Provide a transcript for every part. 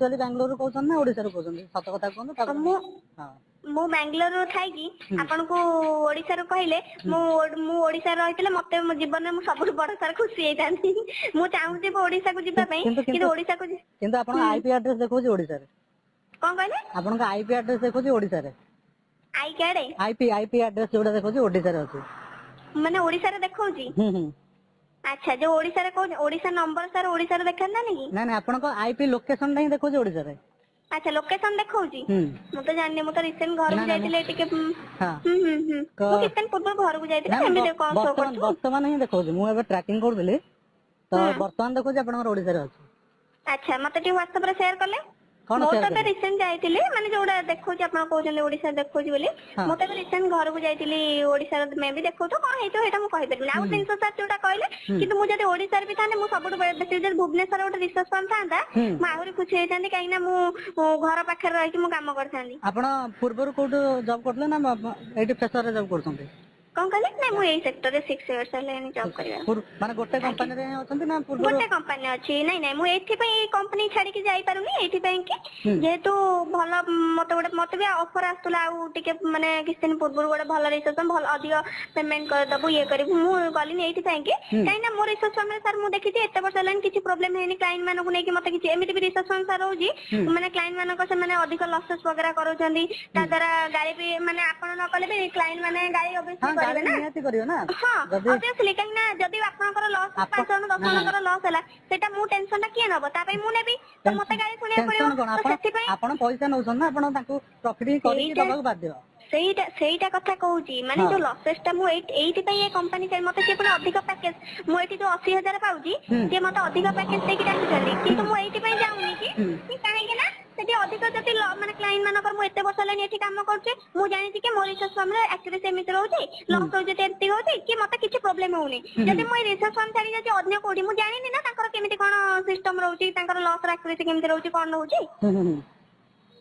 Actually ବାଙ୍ଗାଲୋରରୁ କହୁଛନ୍ତି ନା ଓଡିଶାରୁ କହୁଛନ୍ତି? ସତ କଥା କୁହନ୍ତୁ, ତାପରେ ମୁଁ ହଁ। ମୁଁ ବାଙ୍ଗାଲୋରରୁ ଥାଇକି ଆପଣଙ୍କୁ ଓଡିଶାରୁ କହିଲେ, ମୁଁ ଓଡିଶାରେ ରହିଥିଲେ ମତେ ମୋ ଜୀବନରେ ମୁଁ ସବୁଠୁ ବଡ ସାର୍ ଖୁସି ହେଇଥାନ୍ତି। ମୁଁ ଚାହୁଁଛି ଓଡିଶାକୁ ଯିବା ପାଇଁ, କିନ୍ତୁ କିନ୍ତୁ କିନ୍ତୁ ଓଡିଶାକୁ କିନ୍ତୁ ଆପଣଙ୍କ ଆଇପି ଆଡ୍ରେସ ଦେଖଉଛି ଓଡିଶାରେ। କଣ କହିଲେ? ଆପଣଙ୍କ ଆଇପି ଆଡ୍ରେସ ଦେଖଉଛି ଓଡିଶାରେ। I card? IP address ଯୋଉଟା ଦେଖଉଛି, ଓଡିଶାରେ ଅଛି। ମାନେ ଓଡିଶାରେ ଦେଖଉଛି? ହୁଁ ହୁଁ ଆଚ୍ଛା, ଯୋଉ ଓଡିଶାରେ କହୁଛି, ଓଡିଶା ନମ୍ବର ସାର୍ ଓଡିଶାରେ ଦେଖାନ୍ତାନି କି? ନାଇଁ ନାଇଁ, ଆପଣଙ୍କ ଆଇପି ଲୋକେସନ ଟା ହିଁ ଦେଖଉଛି ଓଡିଶାରେ। ଆଚ୍ଛା, ଲୋକେସନ ଦେଖଉଛି। ହୁଁ। ମୁଁ ତ ଜାଣିନି। ମୁଁ ତ ରିସେଣ୍ଟ ଘରକୁ ନା ନା ମୁଁ ଯାଇଥିଲି ଟିକେ। ହଁ। ହୁଁ ହୁଁ ହୁଁ ତ ମୁଁ କିଛି ଦିନ ପୂର୍ବରୁ ଘରକୁ ଯାଇଥିଲି। ନା ନା, ସେମିତି କଣ ଶୋ ବର୍ତ୍ତମାନ କରୁଥିବ? ବର୍ତ୍ତମାନ ହିଁ ଦେଖଉଛି। ମୁଁ ଏବେ ଟ୍ରାକିଂ କରୁଥିଲି ତ ବର୍ତ୍ତମାନ ଦେଖଉଛି ଆପଣଙ୍କର ଓଡିଶାରେ ଅଛି। ଆଚ୍ଛା, ମତେ ଟିକେ ହ୍ୱାଟ୍ସଆପ ରେ ସେୟାର କଲେ। କଣ ମୁଁ ସେୟାର ତ ଏବେ କରିବି? ରିସେଣ୍ଟ ଯାଇଥିଲି, ମାନେ ଯୋଉଟା ଦେଖଉଛି, ଆପଣ କହୁଛନ୍ତି ଓଡିଶା ଦେଖଉଛି ବୋଲି। ହଁ। ମୁଁ ତ ଏବେ ରିସେଣ୍ଟ ଘରକୁ ଯାଇଥିଲି। ଓଡିଶାର ମେ ବି ଦେଖଉଥିବ, କଣ ହେଇଥିବ ସେଇଟା ମୁଁ କହିପାରିବିନି। ଆଉ ଜିନିଷ ସାର୍ ଯୋଉଟା କହିଲେ, କିନ୍ତୁ ମୁଁ ଯଦି ଓଡିଶାରେ ବି ଥାନ୍ତେ, ମୁଁ ସବୁଠୁ ବେଶୀ, ଯଦି ଭୁବନେଶ୍ୱର ଗୋଟେ ରିସର୍ଚ୍ଚ ଫାର୍ମ ଥାନ୍ତା, ମୁଁ ଆହୁରି ଖୁସି ହେଇଥାନ୍ତି, କାହିଁକି ନା ମୁଁ ଘର ପାଖରେ ରହିକି ମୁଁ କାମ କରିଥାନ୍ତି। ଆପଣ ପୂର୍ବରୁ କୋଉଠୁ ଜବ୍ କରୁଥିଲେ ନା ଏଇଠି ଫ୍ରେସରରେ ଜବ୍ କରୁଛନ୍ତି? କଣ କହିଲେ? ନାଇଁ, ମୁଁ ଏଇ ସେକ୍ଟରରେ 6 ଇୟର୍ସ ହେଲାଣି ଜବ୍ କରିବା। ମାନେ ଗୋଟେ କମ୍ପାନୀରେ ହିଁ ଅଛନ୍ତି ନା ପୂର୍ବରୁ? ଗୋଟେ କମ୍ପାନୀ ଅଛି। ନାଇଁ ନାଇଁ, ମୁଁ ଏଇଥିପାଇଁ ଏଇ କମ୍ପାନୀ ଛାଡିକି ଯାଇପାରୁନି, ଏଇଥିପାଇଁ କି ଯେହେତୁ ଭଲ ମତେ ଗୋଟେ, ମତେ ବି ଅଫର ଆସୁଥିଲା ଆଉ ଟିକେ ମାନେ କିଛି ଦିନ ପୂର୍ବରୁ, ଗୋଟେ ଭଲ ରିସର୍ଚ୍ଚ, ଭଲ ଅଧିକ ପେମେଣ୍ଟ କରିଦବୁ, ଇଏ କରିବୁ। ମୁଁ ଗଲିନି ଏଇଥିପାଇଁ କି କାହିଁକି ନା ମୋ ରିସର୍ଚ୍ଚ ଫାର୍ମରେ ସାର୍ ମୁଁ ଦେଖିଛି, ଏତେ ବର୍ଷ ହେଲାଣି କିଛି ପ୍ରୋବ୍ଲେମ ହେଇନି କ୍ଲାଇଣ୍ଟ ମାନଙ୍କୁ ନେଇକି ମତେ କିଛି। ଏମିତି ବି ରିସର୍ଚ୍ଚ ଫାର୍ମ ସାର୍ ରହୁଛି, ମାନେ କ୍ଲାଇଣ୍ଟ ମାନଙ୍କ ସେମାନେ ଅଧିକ ଲସେସ୍ ବଗେରା କରୁଛନ୍ତି। ତା ଦ୍ୱାରା ଗାଳି ବି, ମାନେ ଆପଣ ନ କଲେ ବି କ୍ଲାଇଣ୍ଟ ମାନେ ଗାଳି ଅବଭିୟସଲି ଗାଳି କରିବେ ନା। ନିହାତି କରିବେ ନା। ହଁ। ଯଦି ଅବଭିୟସଲି, କାହିଁକି ନା ଯଦି ଆପଣଙ୍କର ଲସ୍ ଆପଣ 5 ଜଣ 10 ନା ନା ଜଣଙ୍କର ଲସ୍ ହେଲା, ସେଇଟା ମୁଁ ଟେନସନ ଟା କିଏ ନବ? ତା ପାଇଁ ମୁଁ ନେବି ତ, ମତେ ଗାଳି ଶୁଣିବାକୁ ପଡିବ। ଟେନସନ କଣ? ତ ଆପଣ ସେଥିପାଇଁ ଆପଣ ପଇସା ନଉଛନ୍ତି ନା, ଆପଣ ତାଙ୍କୁ ପ୍ରଫିଟ ହିଁ କରିକି ସେଇଟା ଦବାକୁ ବାଧ୍ୟ। ସେଇଟା କଥା କହୁଛି, ମାନେ ଯୋଉ ଲସେସ୍ ଟା, ମୁଁ ଏଇଥିପାଇଁ ଏ କମ୍ପାନୀ, ମତେ ସିଏ ପୁଣି ଅଧିକ ପ୍ୟାକେଜ। ମୁଁ ଏଠି ଯୋଉ 80,000 ପାଉଛି, ସିଏ ମତେ ଅଧିକ ପ୍ୟାକେଜ ଦେଇକି ଡାକୁଛନ୍ତି, କିନ୍ତୁ ମୁଁ ଏଇଥିପାଇଁ ଯାଉନି କି କି କାହିଁକି ନା ସେଠି ଅଧିକ ଯଦି ମାନେ କ୍ଲାଇଣ୍ଟ ମାନଙ୍କର, ମୁଁ ଏତେ ବର୍ଷ ହେଲାଣି ଏଠି କାମ କରୁଛି, ମୁଁ ଜାଣିଛି କି ମୋ ରିସର୍ଚ୍ଚ ଫାର୍ମରେ ଆକ୍ଚୁଆଲି ସେମିତି ରହୁଛି, ଲସ୍ ରହୁଛି, ଏମିତି ହଉଛି କି ମତେ କିଛି ପ୍ରୋବ୍ଲେମ ହଉନି। ଯଦି ମୁଁ ଏଇ ରିସର୍ଚ୍ଚ ଫାର୍ମ ଛାଡି ଯାଉଛି ଅନ୍ୟ କୋଉଠି, ମୁଁ ଜାଣିନି ନା ତାଙ୍କର କେମିତି କଣ ସିଷ୍ଟମ ରହୁଛି, ତାଙ୍କର ଲସ୍ ର ଆକ୍ୟୁରେସି କେମିତି ରହୁଛି, କଣ ରହୁଛି। ହୁଁ ହୁଁ ହୁଁ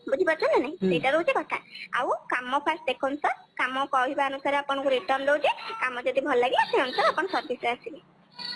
ବୁଝିପାରୁଛ ନା ନାଇଁ? ହୁଁ। ସେଇଟା ରହୁଛି କଥା। ଆଉ କାମ ଫାଷ୍ଟ ଦେଖନ୍ତୁ ସାର୍, କାମ କହିବା ଅନୁସାରେ ଆପଣଙ୍କୁ ରିଟର୍ନ ରହୁଛି। କାମ ଯଦି ଭଲ ଲାଗିଲା, ସେ ଅନୁସାରେ ଆପଣ ସର୍ଭିସରେ ଆସିବେ।